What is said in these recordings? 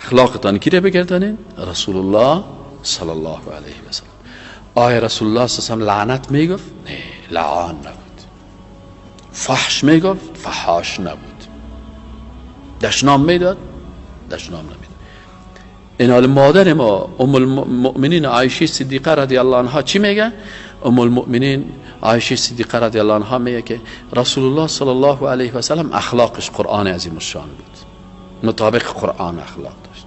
اخلاقتان کی را بگردانین؟ رسول الله صلی الله علیه و سلم. آیا رسول الله صلی الله علیه و لعنت میگفت؟ نه، لعان نبود. فحش میگفت؟ فحاش نبود. دشنام میداد؟ دشنام نمیداد. این حال مادر ما ام المؤمنین عایشه صدیقه رضی الله عنها چی میگه؟ ام المؤمنین عایشه صدیقه رضی الله عنها میگه که رسول الله صلی الله علیه و سلم اخلاقش قرآن عظیم الشان بود، مطابق قرآن اخلاق داشت.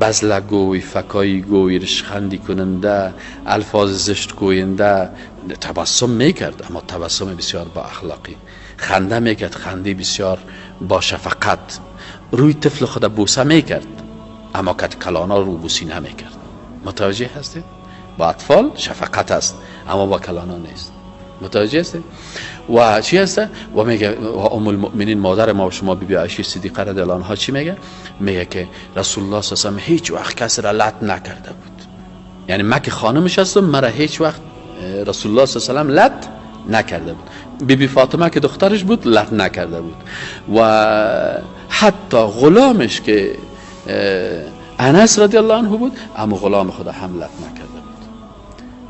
بزله گوی، فکایی گوی، رشخندی کننده، الفاظ زشت گوینده، تبسم میکرد اما تبسم بسیار با اخلاقی، خنده میکرد خنده بسیار با شفقت، روی طفل خود بوسه میکرد اما کت کلانا رو بوسی نمیکرد. متوجه هستید؟ با اطفال شفقت است اما با کلانا نیست. متوجه هستید؟ و چی هست؟ و میگه و ام المؤمنین مادر ما و شما بی بی عایشه صدیقه رضی الله عنها چی میگه؟ میگه که رسول الله صلی الله علیه و هیچ وقت کسی را لط نکرده بود. یعنی من که خانمش هستم مرا هیچ وقت رسول الله صلی الله علیه و لط نکرده بود. بی بی فاطمه که دخترش بود لط نکرده بود. و حتی غلامش که انس رضی الله عنه بود اما غلام خدا هم لط نکرده بود.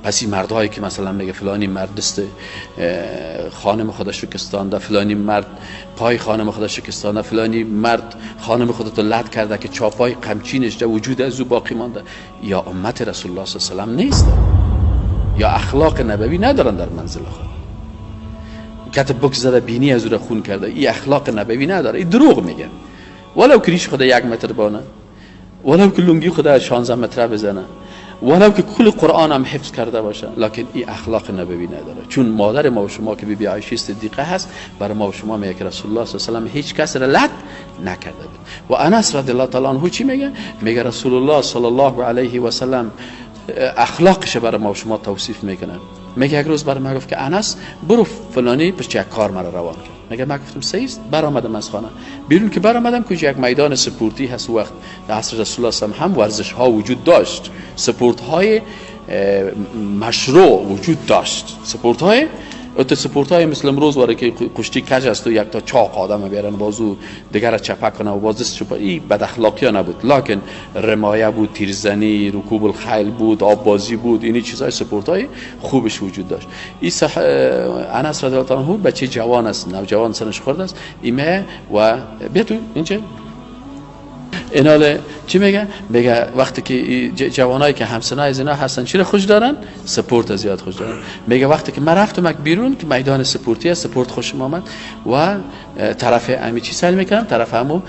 پس این مردهایی که مثلا میگه فلانی مرد دست خانم خدا شکستانده، فلانی مرد پای خانم خدا شکستانده، فلانی مرد خانم خدا تو لط کرده که چاپای قمچینش در وجود از او باقی مانده، یا امت رسول الله صلی الله علیه و سلم نیست، یا اخلاق نبوی ندارن در منزل خود. کتب بک زده بینی از او را خون کرده، این اخلاق نبوی نداره، این دروغ میگه. ولو که ریش خدا 1 متر بانه، ولو که لنگی خدا 16 متر بزنه، ولو که کل قرآن هم حفظ کرده باشه، لکن این اخلاق نبوی نداره. چون مادر ما و شما که بی بی عایشه صدیقه هست برای ما و شما میگه که رسول الله صلی الله علیه و هیچ کس را لط نکرده بود. و انس رضی الله تعالی عنه چی میگه؟ میگه رسول الله صلی الله علیه و سلم اخلاقش برای ما و شما توصیف میکنه. میگه یک روز برای ما گفت که انس برو فلانی پشت یک کار مرا روان کرد. میگه من گفتم صحیح است، برآمدم از خانه بیرون. که برآمدم که یک میدان سپورتی هست، وقت در عصر رسول الله صلی هم ورزش ها وجود داشت، سپورت های مشروع وجود داشت، سپورت های سپورت های مثل امروز واره که کشتی کج است و یک تا چاق آدم بیارن بازو دیگر چپه کنه و باز دست چپه، این بد اخلاقی ها نبود. لکن رمایه بود، تیرزنی، رکوب الخیل بود، آب بازی بود، اینی چیزهای سپورت های خوبش وجود داشت. این انس رضی الله عنه بچه جوان است، نوجوان سنش خورد است، ایمه و بیا تو اینجا ایناله چی میگه؟ میگه وقتی که جوانایی که همسنای زنا هستن چی رو خوش دارن؟ سپورت زیاد خوش دارن. میگه وقتی که من رفتم بیرون که میدان سپورتی است، سپورت خوشم آمد و طرف امی چی سعی میکنم، طرف همو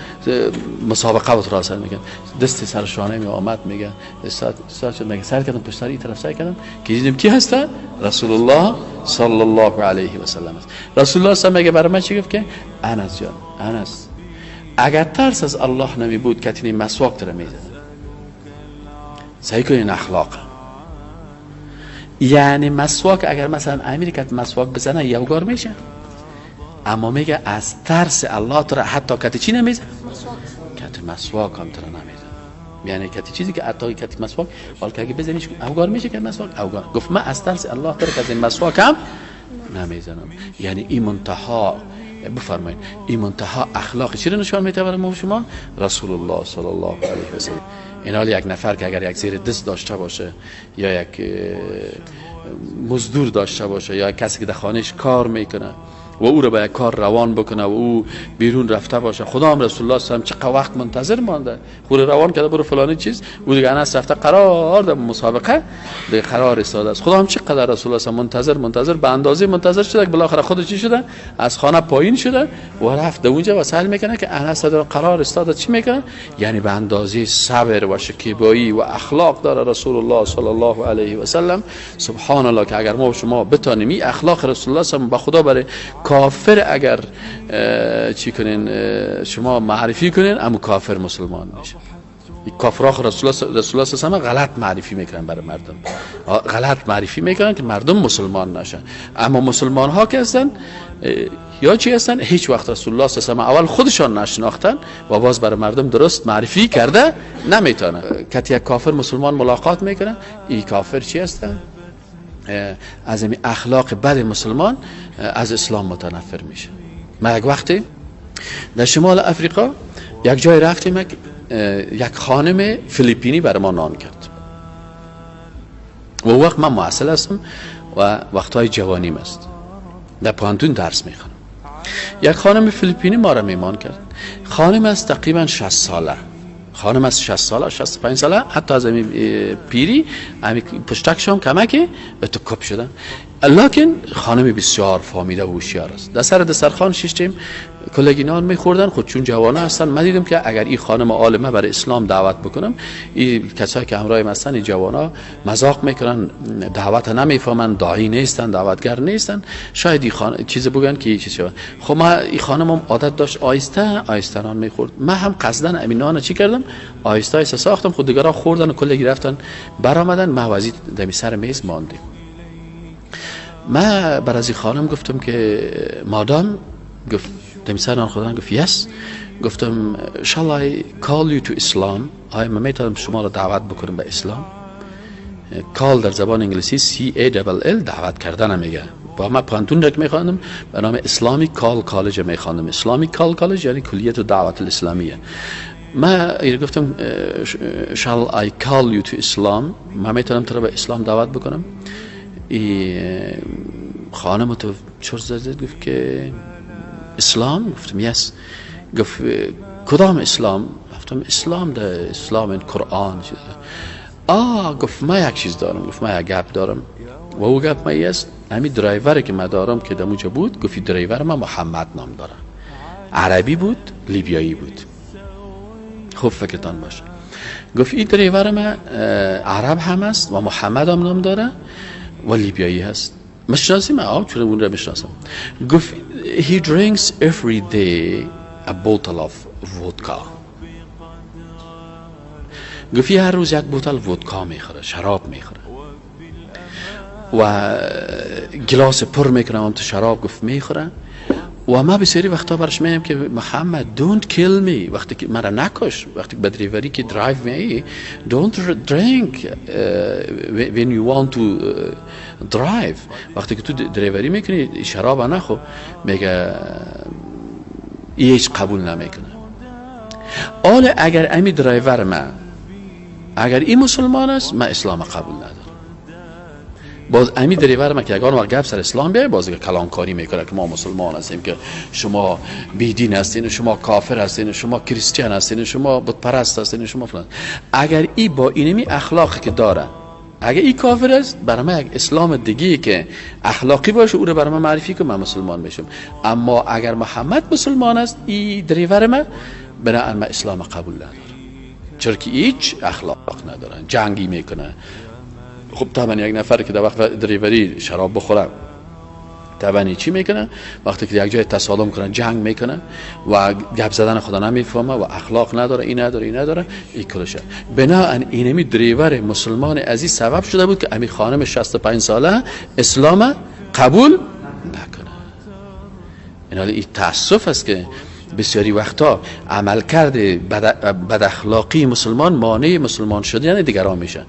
مسابقه و را سعی میکنم، دست سر شانه می آمد. میگه استاد شد، میگه سر کردم پشت سر این طرف سعی کردم که دیدم کی هست؟ رسول الله صلی الله علیه و سلم است. رسول الله صلی میگه برای من چی گفت؟ که انس جان، انس اگر ترس از الله نمی بود کتینی مسواک تره می زدن. سعی کنین اخلاق، یعنی مسواک اگر مثلا امیر کت مسواک بزنه یوگار میشه، اما میگه از ترس الله تره حتی کتی چی نمیزن؟ کت مسواک هم تره نمیزن. یعنی کتی چیزی که حتی کتی مسواک حال که اگه بزنیش اوگار میشه که مسواک اوگار. گفت من از ترس الله تره که از مسواک هم نمیزنم. یعنی این منتها بفرمایید، این منتها اخلاق چی رو نشان میده برای ما شما؟ رسول الله صلی الله علیه و سلم. این حال یک نفر که اگر یک زیر دست داشته باشه یا یک مزدور داشته باشه یا کسی که در خانهش کار میکنه و او رو به یک کار روان بکنه و او بیرون رفته باشه، خدا هم رسول الله صلی الله علیه و سلم چقدر وقت منتظر مانده، خود روان کرده برو فلانی چیز، او دیگه انس رفته قرار در مسابقه دیگه قرار ایستاده است. خدا هم چقدر رسول الله صلی الله علیه و منتظر به اندازه منتظر شده که بالاخره خود چی شده؟ از خانه پایین شده و رفت اونجا و سأل میکنه که انس در قرار ایستاده چی میکنه؟ یعنی به اندازه صبر و شکیبایی و اخلاق داره رسول الله صلی الله علیه و سلم. سبحان الله که اگر ما و شما بتانیم این اخلاق رسول الله صلی الله علیه و به خدا برای کافر اگر چی کنین شما معرفی کنین، اما کافر مسلمان میشه. کافرها رسول الله صلی الله علیه و غلط معرفی میکنن برای مردم، غلط معرفی میکنن که مردم مسلمان نشن. اما مسلمان ها که هستن یا چی هستن، هیچ وقت رسول الله صلی الله علیه و اول خودشان نشناختن و باز برای مردم درست معرفی کرده نمیتونن. که یک کافر مسلمان ملاقات میکنه، این کافر چی هستن؟ از این اخلاق بد مسلمان از اسلام متنفر میشه. ما یک وقتی در شمال افریقا یک جای رفتیم، یک خانم فیلیپینی برای ما نان کرد و وقت من محصل هستم و وقتهای جوانیم است، در پوهنتون درس میخوانم. یک خانم فیلیپینی ما را میمان کرد. خانم است تقریبا 60 ساله، خانم از 60 ساله 65 ساله، حتی از امی پیری امی پشتکشم کمکه به تو کپ شدن، لکن خانم بسیار فامیده و هوشیار است. در سر دسترخوان ششتیم، کلگی نان میخوردن. خود چون جوانه هستن، من دیدم که اگر این خانم عالمه برای اسلام دعوت بکنم، این کسایی که همراه من هستن، این جوانا مذاق میکنن، دعوت نمیفهمن، داعی نیستن، دعوتگر نیستن، شاید این خانم چیز بگن که چیز شود. خب ما این خانمم عادت داشت آیسته آیسته نان میخورد. من هم قصدن امین نان چی کردم، آیسته آیسته ساختم، خود دیگرا خوردن و کلگی رفتن برآمدن. ما وزید دمی سر میز ماندیم. من بر از این خانم گفتم که مادام، گفت دمی سر نان خوردن، گفت yes. گفتم shall I call you to Islam؟ آیا من میتونم شما را دعوت بکنم به اسلام؟ call در زبان انگلیسی C A L L دعوت کردن میگه. با من پوهنتون را که میخواندم به نام Islamic Call College میخواندم. Islamic Call College یعنی کلیت دعوت الاسلامیه. من گفتم shall I call you to Islam؟ من میتونم تو را به اسلام دعوت بکنم؟ ای خانم تو چرت زد، گفت که اسلام؟ گفتم yes. گفت کدام اسلام؟ گفتم اسلام ده اسلام این قرآن. گفت ما یک چیز دارم، گفت ما یک گپ دارم و او گپ ما است، همین درایور که ما دارم که دموجه بود، گفت درایور ما محمد نام داره، عربی بود، لیبیایی بود. خوب فکرتان باشه. گفت این درایور ما عرب هم است و محمد هم نام داره و لیبیایی هست. مشناسی ما آب چون اون را مشناسم. گفت he drinks every day a bottle of vodka. گفت هر روز یک بوتل ودکا میخوره، شراب میخوره و گلاس پر میکنه هم تو شراب، گفت میخوره. و ما بسیاری وقتا برش میگم که محمد don't kill me، وقتی که مرا نکش، وقتی به دریوری که درایو میایی don't drink when you want to drive، وقتی که تو دریوری میکنی شراب نخو. میگه هیچ قبول نمیکنه. آله اگر امی درایور ما اگر این مسلمان است، من اسلام قبول ندارم. باز امی دریور ما که اگر وقت گپ سر اسلام بیای، باز کلانکاری میکنه که ما مسلمان هستیم، که شما بیدین هستین، شما کافر هستین، شما کریستیان هستین، شما بت پرست هستین، شما فلان. اگر ای با اینمی اخلاقی که داره، اگر ای کافر است، برای من یک اسلام دیگه که اخلاقی باشه او رو برای من معرفی کن، من مسلمان میشم. اما اگر محمد مسلمان است، ای دریور ما، برای من اسلام قبول ندارم، چرا که هیچ اخلاق ندارن، جنگی میکنه. خب طبعا یک نفر که در وقت دریوری شراب بخوره طبعا چی میکنه؟ وقتی که یک جای تصادم کنه جنگ میکنه و گپ زدن خدا نمیفهمه و اخلاق نداره، این نداره، این نداره، این کلشه. بناهن اینمی دریور مسلمان عزیز سبب شده بود که امی خانم 65 ساله اسلام قبول نکنه. این حال این تاسف است که بسیاری وقتا عملکرد بد اخلاقی مسلمان مانع مسلمان شدن دیگران میشه.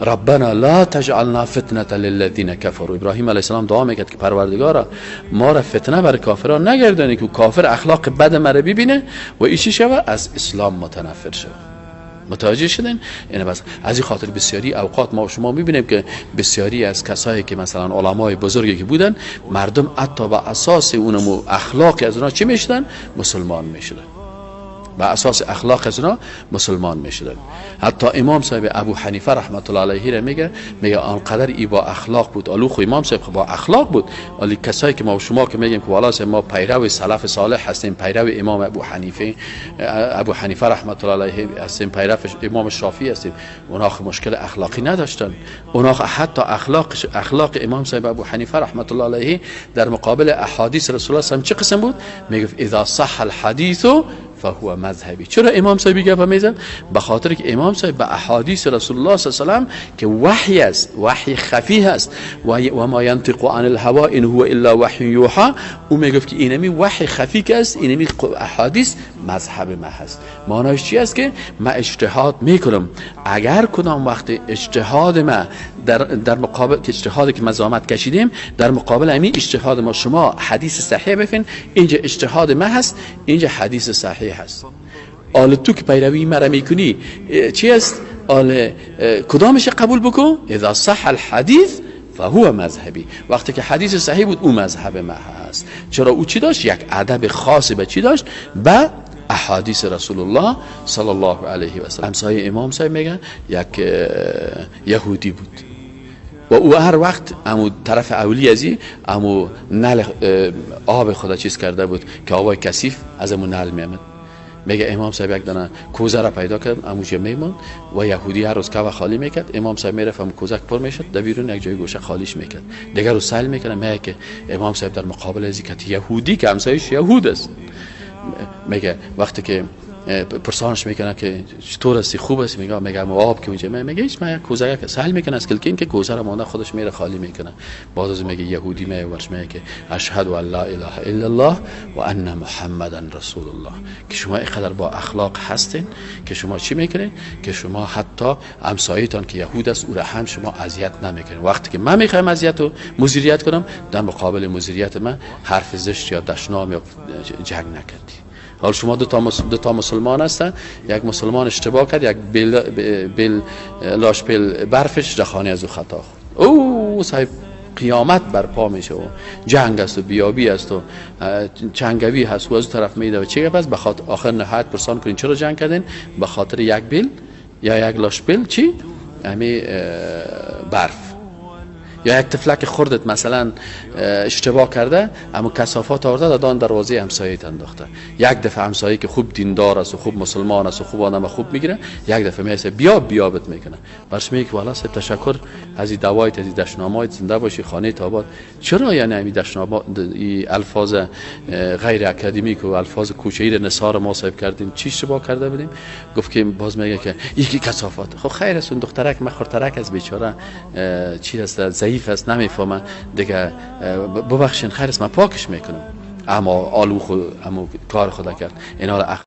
ربنا لا تجعلنا فتنه للذین كفروا. ابراهیم علیه السلام دعا میکرد که پروردگارا ما را فتنه بر کافران نگردانی که کافر اخلاق بد مرا ببینه و ایشی شوه از اسلام متنفر شوه. متوجه شدین؟ اینه بس. از این خاطر بسیاری اوقات ما و شما میبینیم که بسیاری از کسایی که مثلا علمای بزرگی که بودن، مردم حتی با اساس اونمو اخلاق از اونا چی میشدن؟ مسلمان میشدن. با اساس اخلاق از اونا مسلمان میشدن. حتی امام صاحب ابو حنیفه رحمت الله علیه را میگه، میگه آنقدر ای با اخلاق بود. الو خو امام صاحب با اخلاق بود، ولی کسایی که ما و شما که میگیم که والا ما پیرو سلف صالح هستیم، پیرو امام ابو حنیفه رحمت الله علیه هستیم، پیرو امام شافعی هستیم، اونا خو مشکل اخلاقی نداشتن. اونا حتی اخلاق امام صاحب ابو حنیفه رحمت الله علیه در مقابل احادیث رسول الله صلی الله علیه و چه قسم بود؟ میگفت اذا صح الحدیث فهو مذهبی. چرا امام صاحب گپ میزد؟ به خاطر که امام صاحب به احادیث رسول الله صلی الله علیه و سلم که وحی است، وحی خفی هست، و ما ینطق عن الهوا ان هو الا وحی یوحى، او میگفت که اینمی وحی خفی که است، اینمی احادیث مذهب ما هست. معنیش چی است؟ که ما اجتهاد میکنم، اگر کدام وقت اجتهاد ما در مقابل اجتهادی که ما زحمت کشیدیم، در مقابل همین اجتهاد ما شما حدیث صحیح بفین، اینجا اجتهاد ما هست، اینجا حدیث صحیح هست. آل تو که پیروی مرا میکنی چی است؟ آل کدامش قبول بکن؟ اذا صح الحدیث فهو مذهبی. وقتی که حدیث صحیح بود او مذهب ما هست. چرا او چی داشت؟ یک ادب خاصی به چی داشت؟ به احادیث رسول الله صلی الله علیه و سلم. همسایه امام صاحب میگن یک یهودی بود و او هر وقت امو طرف اولی ازی امو نل آب خدا چیز کرده بود که آبای کثیف از امو نل میامد. میگه امام صاحب یک دانه کوزه را پیدا کرد، اموجه میموند و یهودی هر روز کوه خالی میکرد. امام صاحب میرفت امو کوزه پر میشد، در بیرون یک جای گوشه خالیش میکرد، دیگر رو سیل میکنه. میگه که امام صاحب در مقابل ازی که یهودی که همسایش یهود است، میگه وقتی که پرسانش میکنه که چطور هستی، خوب هستی، میگه آب که اونجا، میگه هیچ، من کوزه که سهل میکنه از کلکین که کوزه را مانده خودش میره خالی میکنه. باز از میگه یهودی میگه ورش میگه که اشهد ان لا اله الا الله و ان محمدا رسول الله، که شما اینقدر با اخلاق هستین که شما چی میکنین؟ که شما حتی همسایه‌تان که یهود است او را هم شما اذیت نمیکنین. وقتی که من میخوایم اذیت و مزیریت کنم، در مقابل مزیریت من حرف زشت یا دشنام یا جنگ نکردی. حال شما دو تا مسلمان هستن، یک مسلمان اشتباه کرد، یک بیل لاش بیل برفش در خانه از او خطا خورد، او صاحب قیامت برپا میشه و جنگ است و بیابی است و چنگوی هست و از طرف میده و چه گپ است. به خاطر آخر نهایت پرسان کنین چرا جنگ کردین؟ به خاطر یک بیل یا یک لاش بیل چی؟ همی برف. یا یک طفلک خوردت مثلا اشتباه کرده، اما کثافات آورده دادان دروازه همسایه انداخته. یک دفعه همسایه که خوب دیندار است و خوب مسلمان است و خوب آدم خوب میگیره، یک دفعه میسه بیا بیابت میکنه، برش میگه والا صاحب تشکر از این دوایت، از این دشنامایت، زنده باشی، خانه تاباد. چرا یعنی همین دشنامات، این الفاظ غیر اکادمیک و الفاظ کوچه‌ای نثار ما صاحب کردیم؟ چی اشتباه کرده بودیم؟ گفت که باز میگه که یکی کثافات. خب خیر است، اون دخترک مخورترک از بیچاره چی است، ضعیف است، نمیفهمه دیگه، ببخشین خیر است، من پاکش میکنم. اما آلو خود، اما کار خدا کرد اینا.